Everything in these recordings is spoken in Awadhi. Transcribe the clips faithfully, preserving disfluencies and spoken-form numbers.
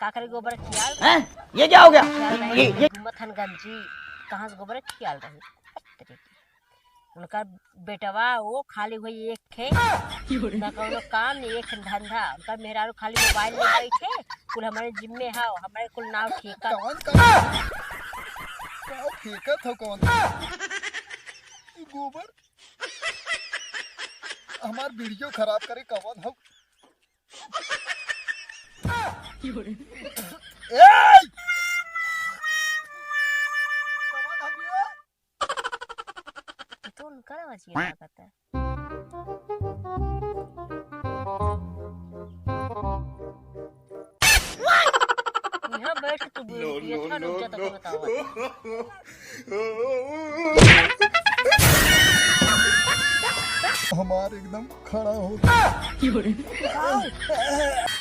का करे गोबर खियाल रहे? हैं? ये क्या हो गया? खियाल रहे। ये, ये घूमत हन गंजी, कहाँ से गोबर खियाल रहे? तेरे की। उनका बेटवा वो खाली हुई एक खे, ना कौनो काम, ना एक धंधा। उनका मेहरारू खाली मोबाइल में बैठे, कुल हमारे जिम्मे हाव, हमारे कुल नाव ठेका। कौन, कौन? का फेंकत हो, कौन? ई गोबर हमार वीडियो खराब करे, कौन हो? ए! कौन हो ये? ये तो उनकर आवाज ये लागत है। यहाँ बैठ के तू बोल, ये था, रुक जा, तो बताओ। हमार एकदम खड़ा हो।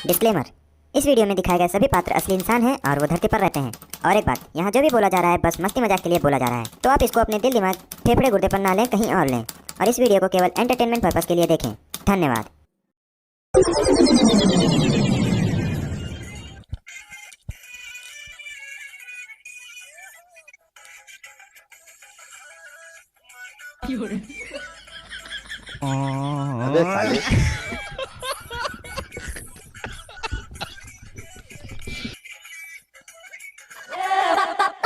Disclaimer, इस वीडियो में दिखाए गए सभी पात्र असली इंसान हैं और वो धरती पर रहते हैं। और एक बात, यहाँ जो भी बोला जा रहा है, बस मस्ती मजाक के लिए बोला जा रहा है, तो आप इसको अपने दिल, दिमाग, फेफड़े, गुर्दे पर ना लें, कहीं और लें, और इस वीडियो को केवल entertainment purpose के लिए देखें। धन्यवाद। अबे साले।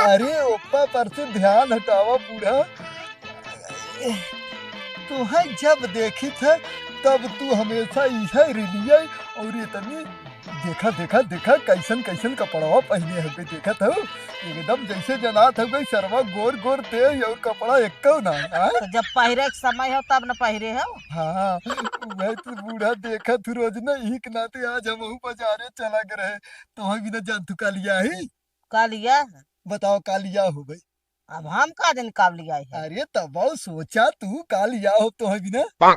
अरे ओप्पा पर से ध्यान हटावा बूढ़ा। तोहे जब देखी थे तब तू हमेशा इहे रिलिया और इतनी देखा, देखा, देखा, कैसन, कैसन कपड़वा पहिने हवे, देखत हऊ? एकदम जैसे जनात हवे, सरवा गोर, गोर तेज और कपड़ा एक्को ना, हाँ? तो जब पहिरे के समय हो, तब न पहिरे हो। हाँ, वह तो बूढ़ा देखत हूँ रोज न, इही के नाते आज हमहू बाजारे चला गए रहे। तोहे बिना जान तू का लिया ही? का लिया? बताओ, का लिया हो भाई? अब हम का दिन का लिया है? अरे, तब सोचा तू का लिया हो तोहे बिना?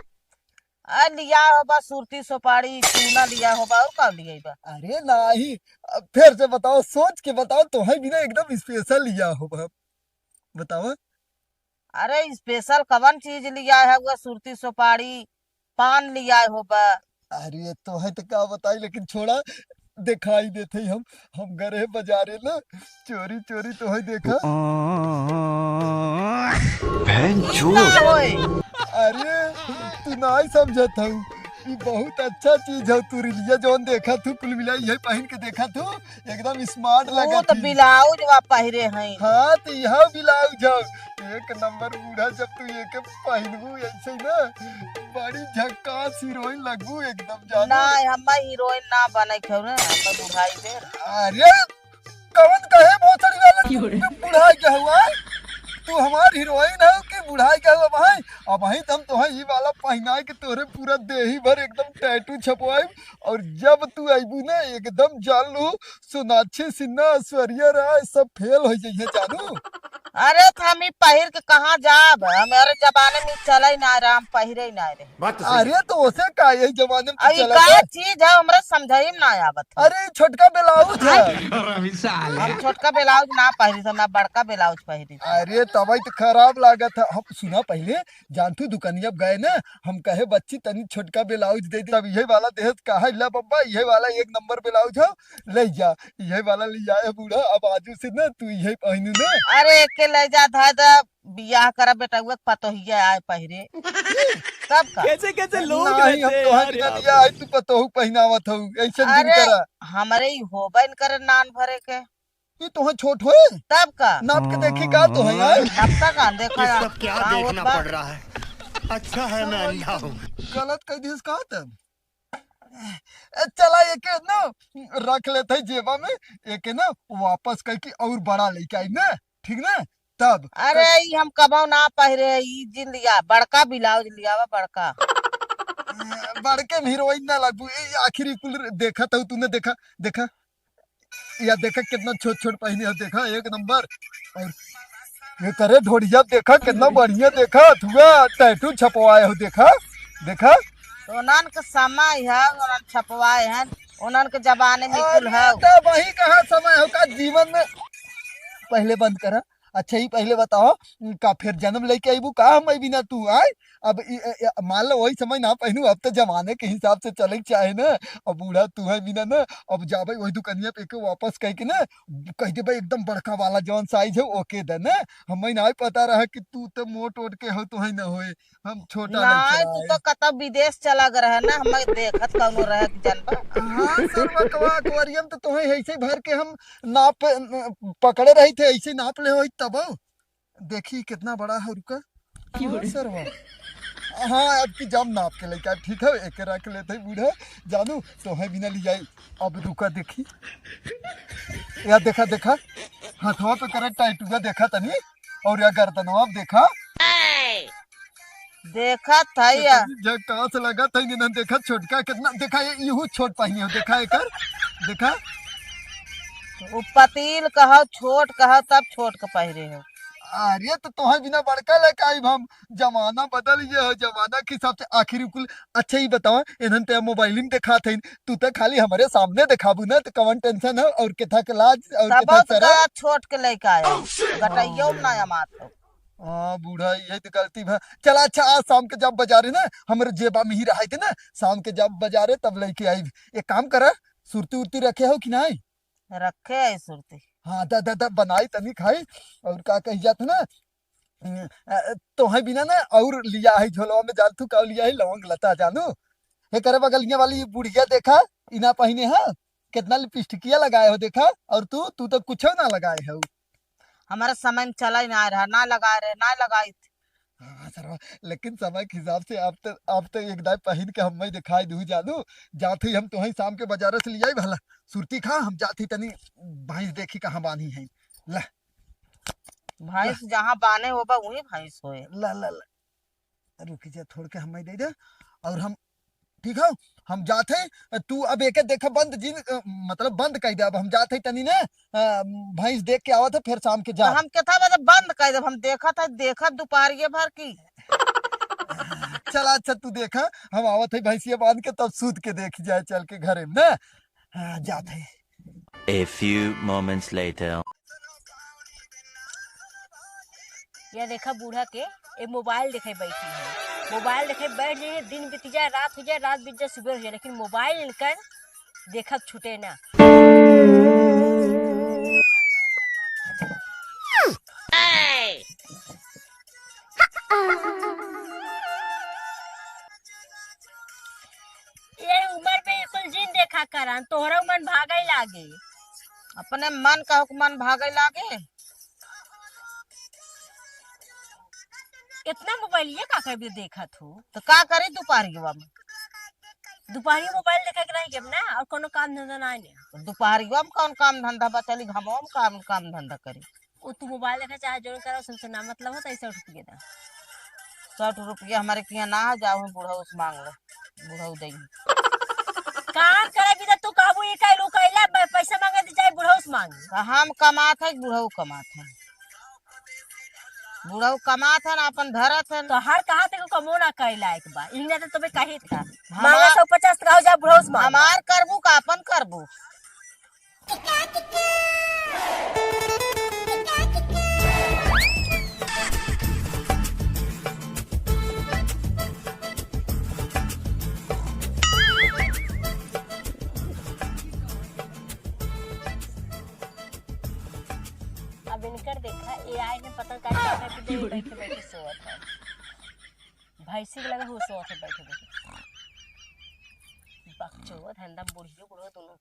आ, लिया होबा सुरती सुपारी, चूना लिया होबा, और का लिया बा? अरे नाही, अब फिर से बताओ, सोच के बताओ, तोहे बिना एकदम special लिया होबा। बताओ। अरे, special कवन चीज लिया है? वो सुरती सुपारी, पान लिया होबा। अरे, तोहे तो का बताई, लेकिन छोड़ा, दिखाई देते ही हम, हम गए रहे बाजारे ना, चोरी चोरी तोहे देखा। बहन चोद। ना होए। अरे, तू नाही समझत हऊ, ई बहुत अच्छा चीज हऊ, तू रिलिया जौन देखत हऊ, कुल मिला इहे पहिन के देखत हऊ, एकदम smart वो लगत तो ही। ब्लाउज वा पहिरे हैं। हाँ, तो यह ब्लाउज हऊ, एक नंबर बूढ़ा, जब तू एके पहिनबू ऐसे ना, बड़ी झक्कास हीरोइन लगबू एकदम, जानू। ना, हम हीरोइन ना बने क्यों ना, हम बुढ़ाई बेर। अरे, कवन कहे भोसड़ी वाला, क्यों रे? तू बुढ़ाई गया हुआ है? तू हमार हीरोइन हो कि बुढ़ाई गया हुआ भाई? अबहीं तो हम तोहे ई वाला पहिनाए के तोरे पूरा देही भर एकदम tattoo छपवाई, और जब तू अइबू ना, एकदम जान लू, सोनाक्षी सिन्हा, ऐश्वर्या राय सब फेल हो जाइए जानू। अरे, तो हम ई पहिर के कहाँ जाब? हमारे जमाने में चले ही ना रहा, हम पहिरे ही ना रहे। बात तो सही है। अरे, तो उसे का यही जमाने में तो अरे, चला का था। चीज है, हमरा समझाई में ना आवत है। अरे, ई छोटका ब्लाउज है। अरे, साले। हम छोटका ब्लाउज ना पहिरी, हम बड़का ब्लाउज पहिरी। अरे, तबही तो खराब लागत है। हम सुना पहले, जानथू दुकानिया पे गए ना, हम कहे, "बच्ची, तनी छोटका ब्लाउज दे दे।" तब इहे वाला देहत, कहा, "ला बब्बा, इहे वाला एक नंबर ब्लाउज है, ले जा।" इहे वाला ले जाए बूढ़ा, अब आजू से ना तू इहे पहिनू ना। अरे, एके ले जा, धा दा, बियाह करा बेटउआ के पतोहिया आए पहिरे। तब का? कैसे कैसे लोग नहीं, हम रहते हैं तोहर यार। बिना बियाह है, तू पतोहू पहिनावत हऊ, ऐसन दिन अरे, करा। हमरे ही होबे न करे नान भरे के। ई तोहे छोट होए? तब का? नाप के देखी का तोहे, आय? नाप का का? देखा ये यार, सब क्या का होत देखना बा? पड़ रहा है? अच्छा है मैं अंधा हूँ। गलत कह दिस का तब? ए, चला एके ना रख लेत है जेबा में, एके ना वापस कह के और बड़ा लेके आई ना, ठीक ना? तब अरे, ई हम कबो ना पहिरे, ई जिन लिया, बड़का ब्लाउज लिया बा, बड़का। ए, बड़के में हीरोइन ना लगबू। ए, आखिर ई कुल देखा तो तूने देखा, देखा। या देखा कितना छोट छोट पहिने हो, देखा एक नंबर। और ये करे ढोढ़िया देखा कितना बढ़िया, देखा थुआ टैटू छपवाए हो, देखा, देखा। तो उन्हन के समय है, उन्हन छपवाए हैं, उन्हन के जमाने में कुल अरे है। तो वही कहाँ समय हो का जीवन में। पहले बंद करा, अच्छा, ई पहिले बताओ, का फेर जनम लेके अइबू का हमइ बिना तू, आय? अब ई, ए, ए, मान लो, ओही समय ना पहिनू, अब त जमाने के हिसाब से चले के चाहे ना। अब बूढ़ा तू है बिना ना, अब जाबे ओही दुकनिया पे के वापस कह के ना, कह देबे एकदम बड़का वाला जौन size है, ओके दे ना। हमइ ना पता रहा कि तू त मोट ओट के हो, तोहइ ना होए। हम छोटा नहीं नहीं, तू चलाए। तो कतौ विदेश चला गए रहे ना, हमें देखत कौनो रहे कि जनबा। हाँ, सरवा कवा, aquarium तो तोहे ऐसे भर के हम नाप, पकड़े रही थे, ऐसे नाप ले होई तब। देखी कितना बड़ा है, रुका। हाँ, सरवा। हाँ, अब की जब नाप के लेके आए, ठीक है, एक रख लेते हैं बूढ़ा। जानू, तोहे बिना ले जाई। अब रुका, देखी। या देखा, देखा। हथवा पे करे tight हुआ, देखा तनी। और या गर्दनवा पे देखा। देखत है या। कितनी झकास लगत है, इन्हन देखा छोटका कितना, देखा ये, इहू छोट पहिने हो, देखा एकर, देखा। वो पतील कहो, छोट कहो, तब छोट के पहिरे हो। अरे तो तोहे बिना बड़का लेके आइब हम, जमाना बदल गया है, जमाना के हिसाब से। आखिर कुल, अच्छा ही बताओ, इन्हन ते मोबाइल में देखा थे, तू तो खाली हमारे सामने देखाबू ना, तो कौन tension है, और किथा के लाज, और तब किथा तो शरम। गया छोट के लेके आया, गटैयो में ना अमात हो। हाँ बूढ़ा, यही तो गलती भा। चला अच्छा, आज शाम के जब बाजारे ना, हमरे जेबा में ही रहाई थे ना, शाम के जब बाजारे तब लेके आई। एक काम करा, सुरती उरती रखे हो कि नहीं? रखे है सुरती। हाँ, दा, दा, दा, बनाई तनी खाई, और का कही जात ना, अ, अ, तोहे बिना ना, और लिया है झोलवा में, जान तू का लिया है, लवंग लता जानू। हे करे बगलिया वाली बुढ़िया देखा, इना पहिने है, कितना लिपस्टिकिया लगाए हो देखा, और तू, तू तो कुछ ना लगाए हो। हमारा समय में चला ही ना रहा, ना लगाए रहे, ना लगाई थी। हाँ, सरवा, लेकिन समय के हिसाब से आप तो, आप तो एक दाई पहिन के हमें दिखाई दू जानू। जात ही हम तोहे शाम के बाजारे से लियाई भला। सुरती खा, हम जात ही तनी भैंस देखी कहाँ बांधी है। ला। भैंस ला। जहाँ बाने होबा वही भैंस होए। ला, ला, ला। रुकी जा, थोड़ के हमें दे दे। और हम ठीक है, हम जात है, तू अब एके देखा बंद जिन, अ, मतलब बंद कर दे। अब हम जात है तनी ने, अ, भैंस देख के आवत है, फिर शाम के तो जा। हम केथा बजे बंद कर देब? हम देखत है, देखत दोपहरिये भर की। चला अच्छा, तू देखा, हम आवत है भैंसिया बांध के, तब सूत के देख जाए चल के घरे में ना। हाँ, जात है। A few moments later. या देखा बूढ़ा के, ए मोबाइल देखे बैठी है। मोबाइल देखे बैठ जाइए, दिन बीत जाए, रात हो जाए, रात बीत जाए, सुबह हो जाए, लेकिन मोबाइल इनकर देखब छूटे ना। ये उम्र में ये कुल जिन देखा करन, तोहरा मन भागै लागे। अपने मन का हुक्मन भागै लागे। इतना मोबाइल ये का करबे देखत हो? तो का करे दोपहरिया में? दोपहरिया मोबाइल देखे के रह गेम ना, और कोनो काम धंधा ना है। दोपहरिया में कौन काम धंधा बा? चली घमवा में काम, काम धंधा करी। वो तू मोबाइल देखे चाहे जौन करो, सुन सुना मतलब हो तो सौ रुपये दा। सौ रुपया हमारे किहाँ ना है, जाओ हम बुढ़ऊ से मांग लो, बुढ़ऊ देई। काम करे भी तो तू कहबू ई कैलू कैला, ब-, पैसा मांगे तो जाए बुढ़ऊ से मांगे। तो हम कमात है, बुढ़ऊ कमात है। बुढ़ऊ कमात है ना, अपन धरत है। तो हर कहाँ ते को कमो ना करे लायक बा, इन्हें तो तुम्हें कही था। हमार मांगा सौ पचास तो कहो जा बुढ़ऊ से मांगे। हमार करबू का अपन करबू? अब इनकर देखा, ए आई ने पता का क्या कर दे, बैठे बैठे सोवत है। भैंसी के लगे हो सोवत है बैठे बैठे। बकचोद है, एकदम बुढ़ियो बुढ़ो दोनों।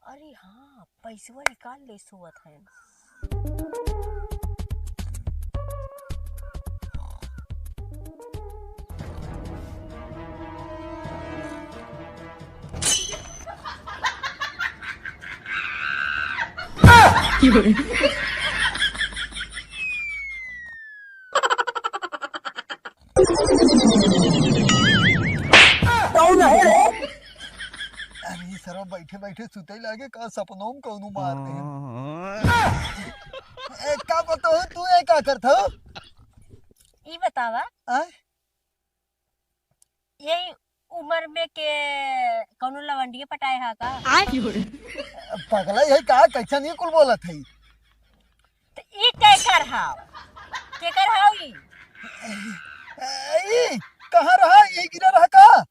अरे हाँ, पैसवा निकाल ले सोवत है। कौन है रे? अरे, ई सरवा बैठे बैठे सुते लागे का, सपनों में कौनो मार दे। ए, का बताओ, तू ये का करत हो? ई बतावा, आय? यही उम्र में के कौनो लवंडिया पटाए हा का? पगला है का, कैसा नहीं कुल बोलत है? तो ई केकर हाव? केकर हाव ई? ई कहाँ रहा? ई गिरा रहा का?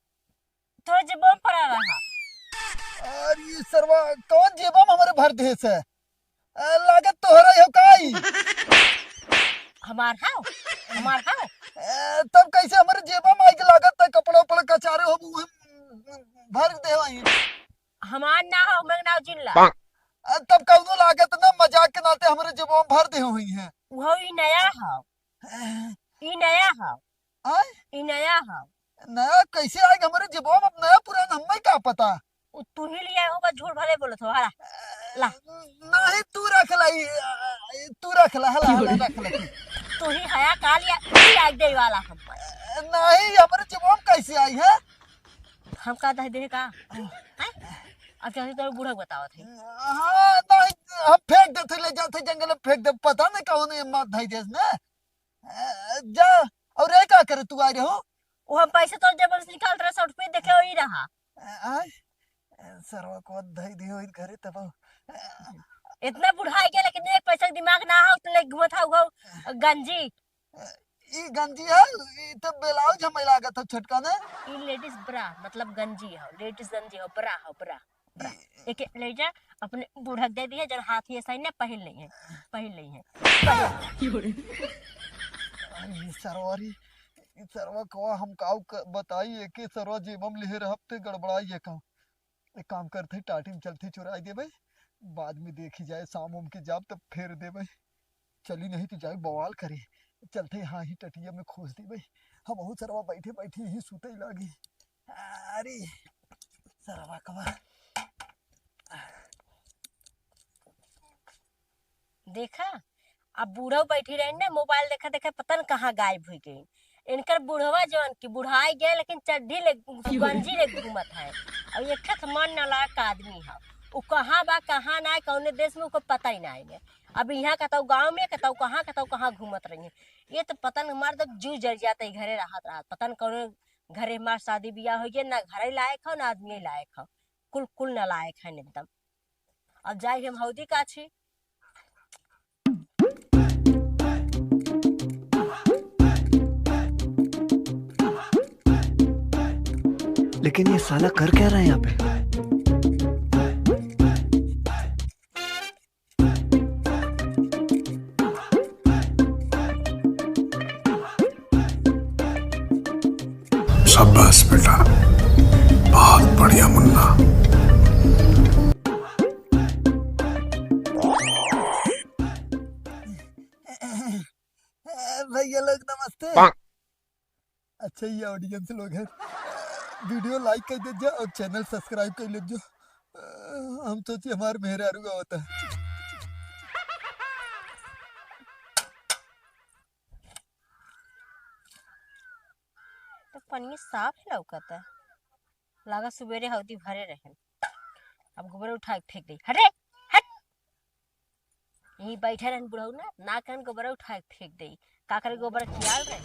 तोर जेबो में पड़ा रहा। अरे सरवा, कौन जेबा में हमरे भर देहे से? ए, लागत तोहरा हो का ई? हमार हाव? हमार हाव? ए, तब कैसे हमरे जेबा में आई के लागत त कपड़ा उपड़ा कचारे हो, मुँह भर दे वही। हमार ना हो, मैं ना जिनला। ए, तब कौनो लागत ना, मजाक के नाते हमरे जेबा में भर दे हुई है। वो ई नया हाव। ए। ई नया हाव। आय? ई नया हाव। नया कैसे आएगा हमरे जेबवा में? अब नया पुरान हमें का पता? उ तू ही लिया होगा, झूठ भले बोलत हो, हला, ला। नहीं, तू रख ला, ई, तू रख ला, हला, हला, रख ला तू। तू ही हया का लिया, ई आग दे वाला हम। नहीं, हमरे जेबवा में कैसे आई है? हम का दे दे का? हैं? अब चलते तो बूढ़ा बतावत है। हाँ, नहीं, हम फेंक देते, ले जाते जंगल में फेंक दे, पता नहीं कौन ये मार धाई देस ने। ए, जा, और ये का करे तू आ रहे हो? वो हम पैसे तोर जेब से निकाल रहे, सौ रुपये देखे वही रहा। ए, आय? ए, सरवा को धई दियो इन घरे तब। ए, इतना बुढ़ा गया, लेकिन एक पैसा के दिमाग ना हो, तो ले घूमत हो, हो गंजी। ए, ई गंजी है, ई तो ब्लाउज हमें लागत हो छोटका ने। ई लेडीज ब्रा, मतलब गंजी हो, लेडीज गंजी हो, ब्रा हो, ब्रा। एके ले जा, अपने बूढ़ा के दे दिए, जन हाथ ही ऐसा ही ना पहन लई है, पहन लई है। अरे सरवा रे, ई सरवा कवा हम काऊ क-, बताई, एके सरवा जेबम लिहे रहब ते गड़बड़ाई है काम। एक काम करते, टाटी में चलते चुराई देबे, बाद में देखी जाए, शाम उम के जाब तब फेर देबे। चली नहीं तो जाए बवाल करे। चलते हाँ ही टटिया में खोस देबे। हमहू सरवा बैठे बैठे यही सुते लागी। अरे सरवा कवा। देखा, अब बूढ़ा बैठी रही ना, मोबाइल देखा देखा पता न कहाँ गायब हो गई। इनकर बुढ़वा जौन की बुढ़ाई गए, लेकिन चड्ढी ले, गंजी ले घूमत है। और एक ठे मन नालायक आदमी है, वो कहाँ बा, कहाँ ना, कौने देश में, ओकर पता ही ना है। अब यहाँ कतौ गाँव में, कतौ कहाँ, कतौ कहाँ घूमत रही है। ये तो पता न, हमार तो जीव जर जाता है घरे रहत रहत। पता न कौने घरे हमार शादी बियाह हो गया, ना घरे लायक हो, ना आदमी लायक हो, कुल कुल नालायक है एकदम। अब जाए हम हौदी काछी। लेकिन ये साला कर क्या रहा है यहाँ पे? शाबाश बेटा, बहुत बढ़िया मुन्ना। भैया लोग नमस्ते। अच्छा, ये audience लोग हैं, video like कर दीजिए और channel subscribe कर लीजिए। हम सोचिए हमारे मेहरारू का होता है। तो पनिया साफ लौकता। लागा सुबेरे हौदी भरे रहे। अब गोबर उठा के फेंक दे। हट रे, हट। यहीं बैठे रहन बुढ़ऊ ना, ना कहन गोबर उठा के फेंक दे। का करे गोबर खियाल रहे?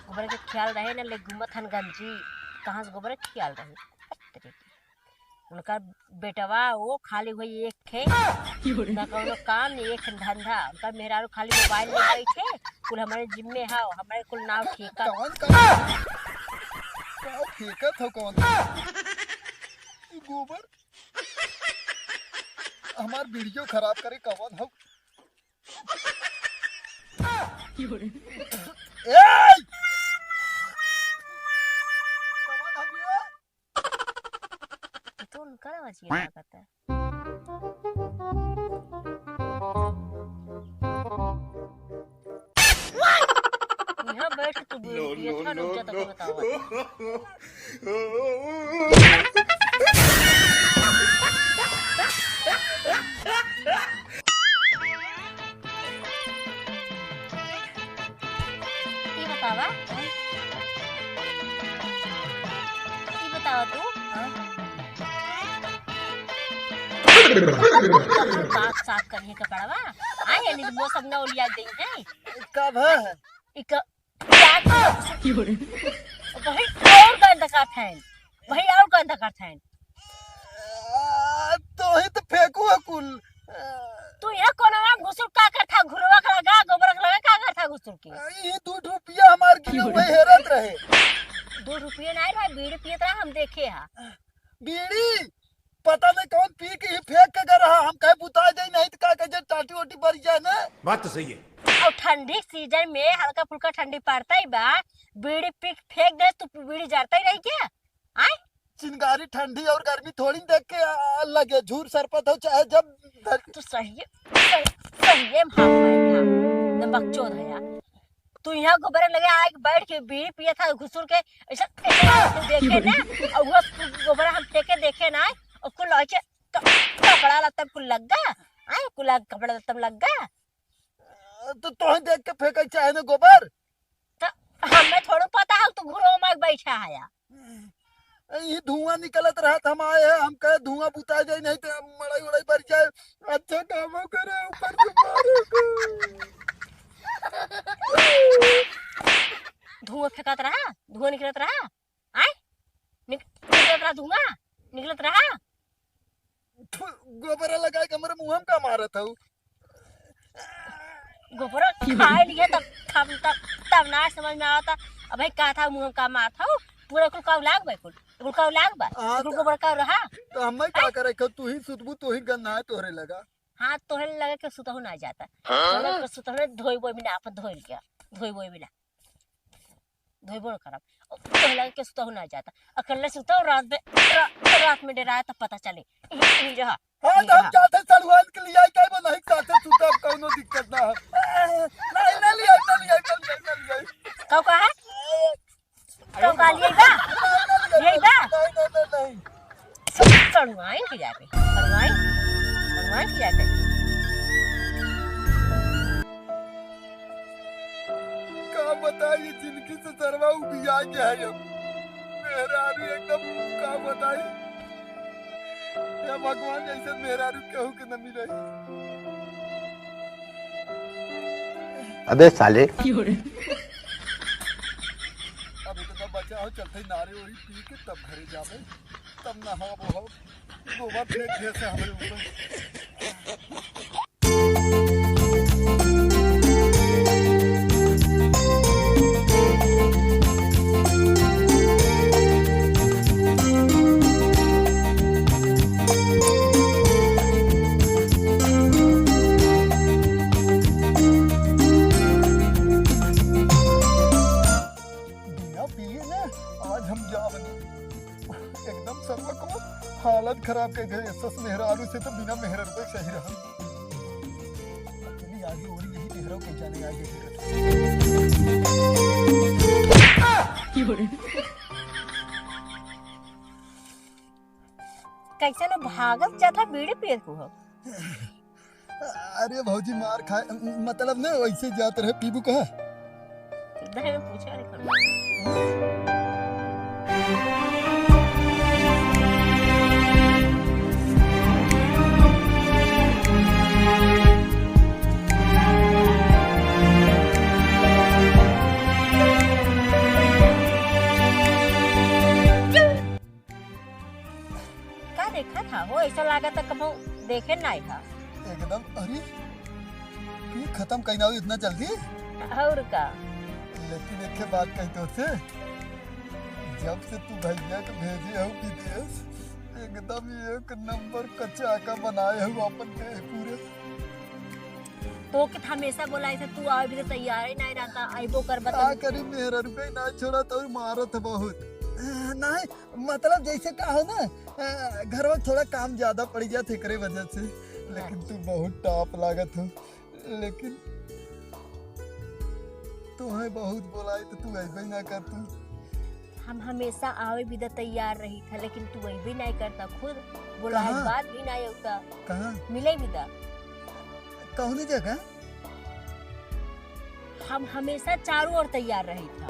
गोबर के खियाल रहे ना, ले घूमत हन गंजी। कहाँ से गोबर खियाल रहे? हट तेरे की। उनका बेटवा वो खाली हुई एक ठे, ना कौनो काम, ना एक धंधा। उनका मेहरारू खाली मोबाइल में बैठे, कुल हमारे जिम्मे हाव, हमारे कुल नाव ठेका। कौन, कौन? का फेंकत हो कौन? ई गोबर हमार वीडियो खराब करे कौन हो? ए! कौन हो ये? ई तो उनकर आवाज ये लागत है। यहाँ बैठ के तू बोल दिया था, रुक जा, तको बतावा। ई बतावा, ई बतावा तू। हाँ? बात साफ करिए कपड़वा। आए, नहीं तो मौसम ना उलिया गई है। कब है? इक-, क्या की? वही और गंध का फैन, वही और गंध का फैन। आ, तो ही तो फेंकू है कुल। तू यहाँ कोनवा में घुसुर का करता, घुरवा का लगा? कहे बुता जाई, नहीं तो का कहे टाटी ओटी बर जाए ना। बात तो सही है। और ठंडी सीजन में हल्का फुल्का ठंडी पड़ता ही बा, बीड़ी पी के फेंक दे, तू बीड़ी जरता ही रही क्या? आय? चिनगारी ठंडी और गर्मी थोड़ी देख के आ, लगे, झूर सरपत हो चाहे जब धर- तू सही, सही, सही है, भाग बैठा, न बकचोद है यार। तू यहाँ गोबर लगे आके बैठ के बीड़ी पिया था घुसुर के, ऐसा, ऐसा तू देखे ना, और वो गोबर हम फेंके देखे ना, और कुल लगे क-, कपड़ा लत्ता कुल लग गा, आय, कुल कपड़ा लत्ता लग गा। तो तोहे देख के फेंके चाहे ना गोबर। तो हमें थोड़ा पता है, तू घुरो में बैठा है यार। ई धुआं निकलत रहत हम आए हैं, हम कहे धुआं बुता जाए, नहीं तो मड़ई उड़ई बर जाए। अच्छा काम करे, ऊपर से मारे को। धुआं फेंकत रहा, धुआं निकलत रहा, आय? निक-, निकलत रहा धुआं, निकलत रहा। थु, गोबरा लगाए के हमरे मुंह में का मारत हऊ? गोबरा खाए लिए तब, तब, तब, तब ना समझ में आवता। अबे का था मुंह में का मारत हऊ? पूरा कुल काऊ लाग बे कुल, कुल काऊ लाग बा, हाँ, कुल तो गोबरा काऊ रहा। तो हमें का करे, तू ही सुतबू, तू ही गन्ना है तोहरे लगा। हाँ, तोहरे लगा के सुतहु ना जाता। हाँ? तोहरे के सुतहु ना, धोई बोई बिना, आप धोई लिया, धोई बोई बिना। धोइबो न करब। ओ, तोह लगे के सुतहु ना जाता। अकेले सुतहु रात में, रा-, रात में डेराए तब पता चले। ई, ई जो हा, हाँ, ई तो हम हा। जाते सड़ुआन के लिए आई, कई बनाई जाते सुतब, कौनो दिक्कत ना है। नहीं, नहीं लिया, नहीं लिया, नहीं लिया, नहीं लिया। कौ कहा? कौ कहा लिया बा? नहीं, नहीं, नहीं, लिया बा? नहीं, नहीं, नहीं, नहीं। सड़ुआइन के जाके, सड़ुआइन, सड़ुआइन के जाके। का बताई, ये जिंदगी से सरवा उबिया गया है अब। मेहरारू एकदम, का बताई, हे भगवान, जैसे मेहरारू केहू के न मिले। अबे साले। अब इतना बचा हो, चलते नारे वही पी के तब घरे जाबे, तब नहाबो हो। गोबर फेंक दिया से हमरे ऊपर। बिना पिए ना आज हम जाब नहीं। एकदम सरवा को हालत खराब कर गए। सस मेहरारू से तो बिना मेहरारू के सही रहा। अकेली आगे ओरी यही मेहरारू के जाने आगे फिर। कैसे न भागत जाता बीड़ी पिए को हो। अरे भौजी, मार खाए, मतलब ना, वैसे जात रहे, पीबू कहा? सीधा ही पूछा रे, कौन? का देखा था हो? ऐसा लागत है कबो देखे नाई था। एकदम, अरे, पी खत्म कहीं ना हो इतना जल्दी। और का? लेकिन एक ठे बात कही तो से, जब से तू भैया के भेजे हो विदेश, एकदम एक नंबर कचाका बनाए हो अपन देह पूरे। तो के हमेशा बोला ऐसे तू आवे भी तो तैयार ही नहीं रहता, आइबो कर बता। का करी, मेहरा रुपये ना छोड़ा तो मारत बहुत। नहीं, मतलब जैसे का हो ना, अ, घरवा थोड़ा काम ज्यादा पड़ जात एकरे वजह से, लेकिन तू बहुत top लागत हो। लेकिन तोहे बहुत बोलाई तो तू अइबे ना कर तू। हम हमेशा आवे बिदा तैयार रही था, लेकिन तू अइबे ना करता, खुद बोलाए कहाँ? बाद भी ना होता। कहाँ? मिले बिदा। कौनी जगह? हम हमेशा चारों ओर तैयार रही था।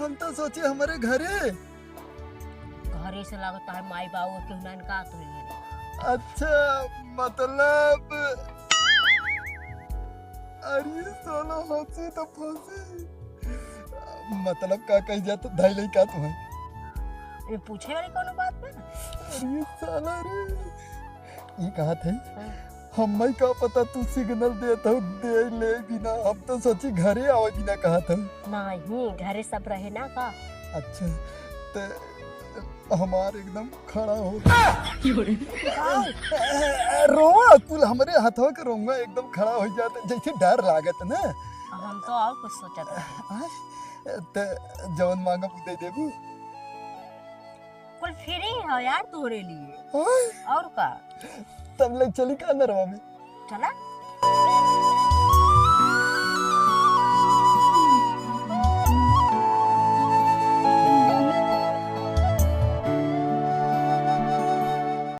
हम तो सोचे हमारे घरे। घरे से लागत है माई बाबू केहू ना इनका तो नहीं है। अच्छा, मतलब, अरे साला, हंसी तो फंसी। मतलब का कही जात, धाई लई का तुम्हें? ये पूछे वाली कौनो बात बा? अरे साला रे, ये कहा थे, हाँ। हमें का पता तू signal देत हो, दे ले बिना, हम तो सोची घरे आवे बिना कहा था। नहीं, घरे सब रहे ना का। अच्छा, तो हमार एकदम खड़ा हो। रोवा कुल हमरे हथवा के रोवा एकदम खड़ा हो जाता, जैसे डर लागत ना। हम तो और कुछ सोचत रहे। आय, त जवन मांगब उ दे देबू। कुल फ्री हो यार तोरे लिए। आय। और का? तब ले चली का नरवा में? चला।